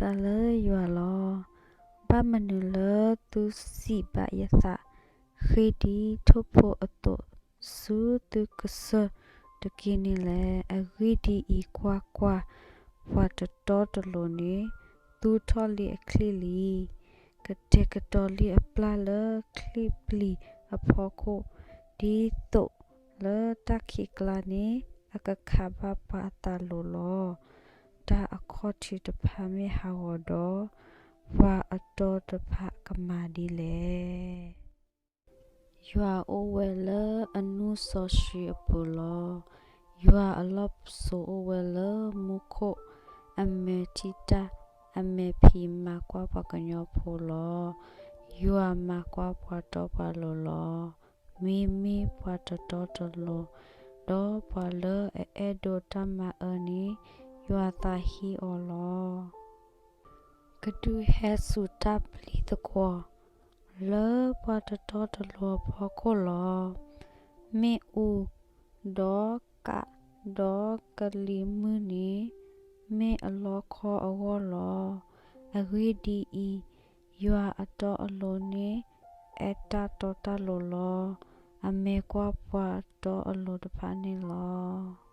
ယစံးဘၣ်အီၤ, ယကစံးဘၣ်အီၤလၢယွၤလီၤ. ဘၣ်မနုၤလၢသုစံးဘၣ်ယသး, ဃ့ဒံးထိၣ်ဖိအသိး ဆူသုကစၢၢ်တက့ၢ်န့ၣ်လဲၣ်. အဂ့ၢ်ဒ်အံၤ, ကွၢ်ကွၢ်, ပှၤတတီတလိၤန့ၣ် သူၣ်ထီၣ်လံအချံၣ်လံ, ကတဲာ်ကတီၤလံအပျၢ်လၢချံၣ်ပျံၤအဖီခိၣ်, ဒ်သိးလၢတၢ်ခံးကျါန့ၣ် အကခးဘၣ်ပှၤအသးလိၤလီၤ. တၢ်အခီၣ်ထံးတဖၣ်မ့ၢ်ဟးဂီၤဒီး, ပှၤအတီတဖၣ်ကမၤဒ်လဲၣ်. ယွၤအိၣ်ဝဲလၢအနူၢ်စီဆှံအပူၤလီၤ. ယွၤအလီၢ်ပစိာ်အိၣ်ဝဲလၢမူခိၣ်, အမဲာ်ထံတၢ်, အမဲာ်ဖံးမၤကွၢ်ပှၤကညီဖိလီၤ. ယွၤမၤကွၢ်ပှၤတီပှၤလိၤလီၤ. မ့မ့ၢ်ပှၤတတီတလိၤ, ဒီးပှၤလၢအအဲၣ်ဒိးတၢ်မၤအၢန့ၣ်, ယွၤသးဟ့အီၤလီၤ. ကဒုးဟဲစူၤတၢ်ပျံၤသကွီၤ လၢပှၤတတီတလိၤအဖီခိၣ်လီၤ. မ့ၣ်အူဒီးကးဒီးကလံၤမုၢ်န့ၣ် မ့ၢ်အလီခီအဂီၢ်လီၤ. အဂ့ၢ်ဒ်အံၤ, ယွၤအတီအလိၤန့ၣ် အဲၣ်တၢ်တီတၢ်လိၤလီၤ. အမဲာ်ကွၢ်ပှၤတီအလိၤတဖၣ်န့ၣ်လီၤ.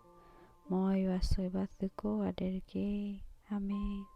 မ်ယွၤဆိၣ်ဂ့ၤဘၣ်သုကိးဂၤဒဲးတက့ၢ်. အၤမ့ၣ်.